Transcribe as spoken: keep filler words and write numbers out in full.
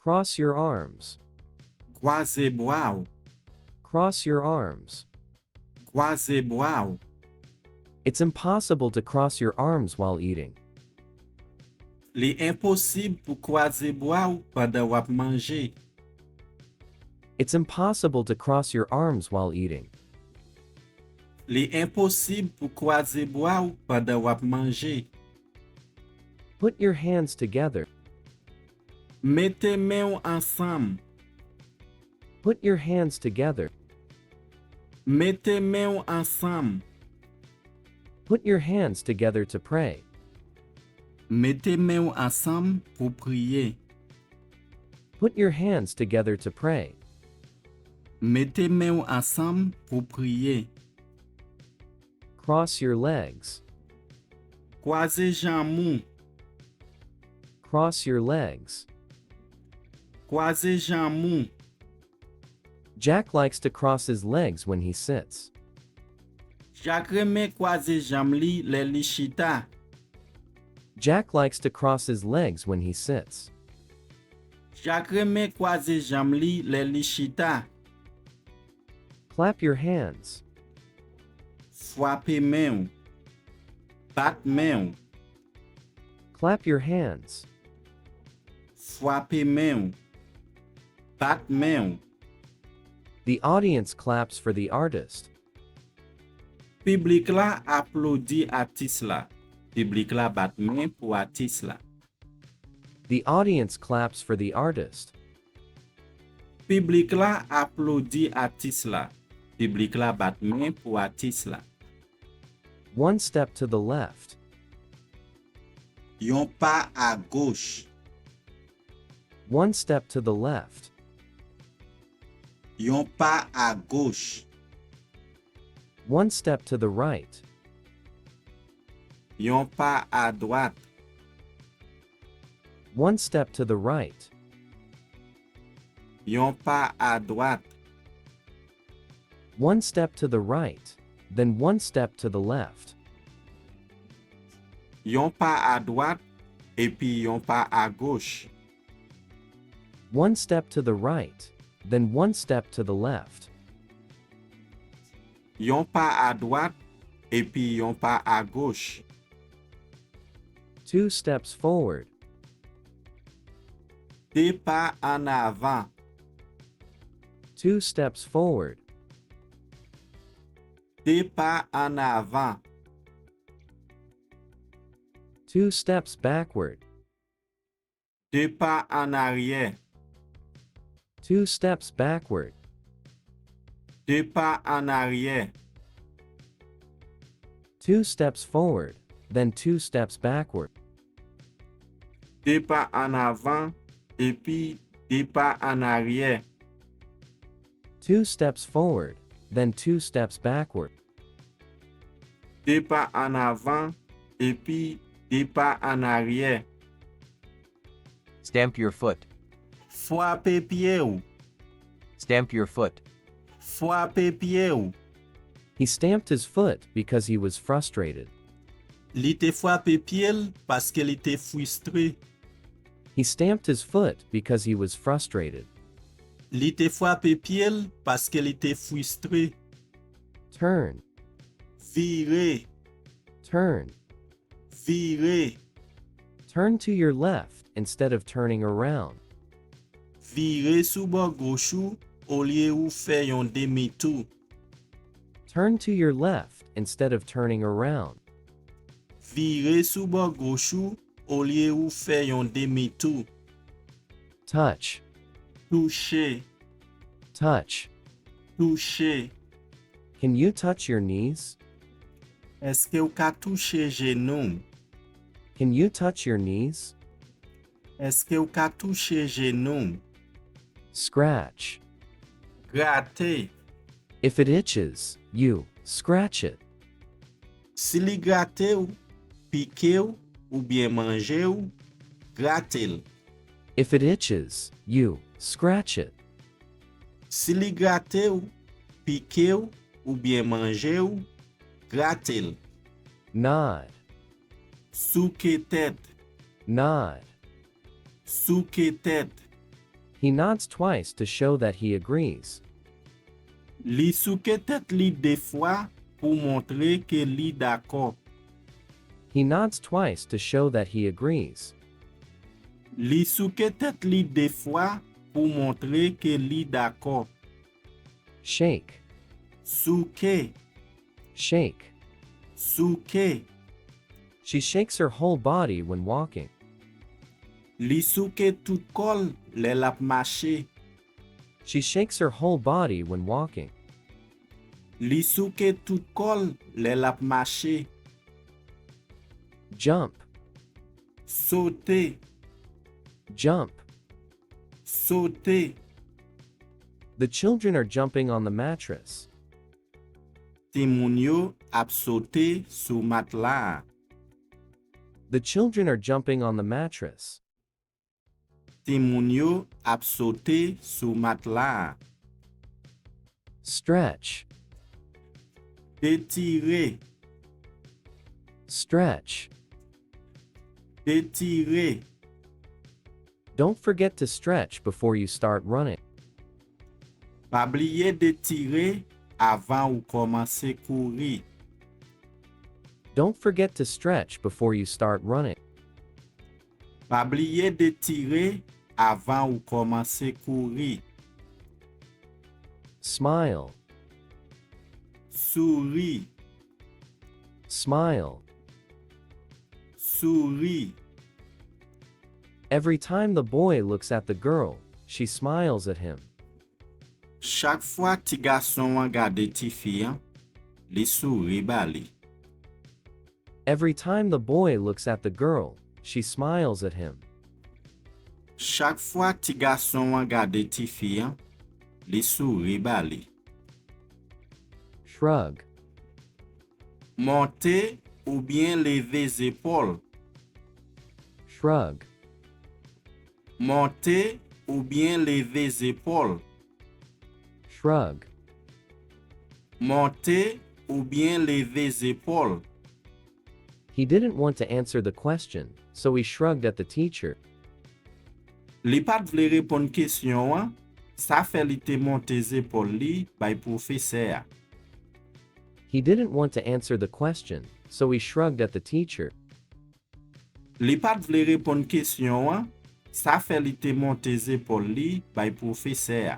Cross your arms. Kwaze bra w. Cross your arms. Kwaze bra w. It's impossible to cross your arms while eating. Li enposib pou kwaze bra w pandan w ap manje. It's impossible to cross your arms while eating. Li enposib pou kwaze bra w pandan w ap manje. Put your hands together. Mete men w ansanm. Put your hands together. Mete men w ansanm. Put your hands together to pray. Mete men w ansanm pou priye. Put your hands together to pray. Mete men w ansanm pou priye. Cross your legs. Kwaze janm ou. Cross your legs. Kwaze janm ou. Jack likes to cross his legs when he sits. Jak renmen kwaze janm li lè li chita. Jack likes to cross his legs when he sits. Jak renmen kwaze janm li lè li chita. Clap your hands. Frape men w. Bat men w. Clap your hands. Frape men w. Bat men w. The audience claps for the artist. Piblik la aplodi atis la. Piblik la bat men pou atis la. The audience claps for the artist. Piblik la aplodi atis la. Piblik la bat men pou atis la. One step to the left. Yon pa agoch. One step to the left. Yon pa agoch. One step to the right. Yon pa adwat. One step to the right. Yon pa adwat. One step to the right, then one step to the left. Yon pa adwat, epi yon pa agoch. One step to the right, then one step to the left. Yon pa adwat, epi yon pa agoch. Two steps forward. De pa ann avan. Two steps forward. De pa ann avan. Two steps backward. De pa ann aryè. Two steps backward. De pa ann aryè. Two steps forward, then two steps backward. De pa ann avan, epi de pa ann aryè. Two steps forward, then two steps backward. De pa ann avan, epi de pa ann aryè. Stamp your foot. Frape pye w. Stamp your foot. Frape pye w. He stamped his foot because he was frustrated. Li te frape pye l paske li te fristre. He stamped his foot because he was frustrated. Li te frape pye l paske li te fristre. Turn. Vire. Turn. Vire. Turn to your left instead of turning around. Vire sou bò goch ou olye ou fè yon demi tou. Turn to your left instead of turning around. Vire sou bò goch ou olye ou fè yon demi tou. Touch. Touche. Touch. Touche. Can you touch your knees? Èske w ka touche jenou w? Can you touch your knees? Èske w ka touche jenou w? Scratch. Grate. If it itches you, scratch it. Si li grate w, pike w, oubyen manje w, grate l. If it itches you, scratch it. Si li grate w, pike w, oubyen manje w, grate l. Nod. Souke tèt. Nod. Souke tèt. He nods twice to show that he agrees. Li souke tèt li de fwa pou montre ke li dakò. He nods twice to show that he agrees. Li souke tèt li de fwa pou montre ke li dakò. Shake. Souke. Shake. Souke. She shakes her whole body when walking. Li souke tout kò l lè l ap mache. She shakes her whole body when walking. Li souke tout kò l lè l ap mache. Jump. Sote. Jump. Sote. The children are jumping on the mattress. Timoun yo ap sote sou matla a. The children are jumping on the mattress. Timoun yo ap sote sou matla a. Stretch. Detire. Stretch. Detire. Don't forget to stretch before you start running. Pa bliye detire avan ou kòmanse kouri. Don't forget to stretch before you start running. Pa bliye detire avan ou kòmanse kouri. Smile. Souri. Smile. Souri. Every time the boy looks at the girl, she smiles at him. Chak fwa ti gason an gade tifi an, li souri ba li. Every time the boy looks at the girl, she smiles at him. Chak fwa ti gason an gade tifi an, li souri ba li. Shrug. Monte oubyen leve zepòl. Shrug. Monte oubyen leve zepòl. Shrug. Monte oubyen leve zepòl. He didn't want to answer the question, so he shrugged at the teacher. Li pa t vle reponn kesyon an, sa fè li te monte zepòl li bay pwofesè a. He didn't want to answer the question, so he shrugged at the teacher. Li pa t vle reponn kesyon an, sa fè li te monte zepòl li bay pwofesè a.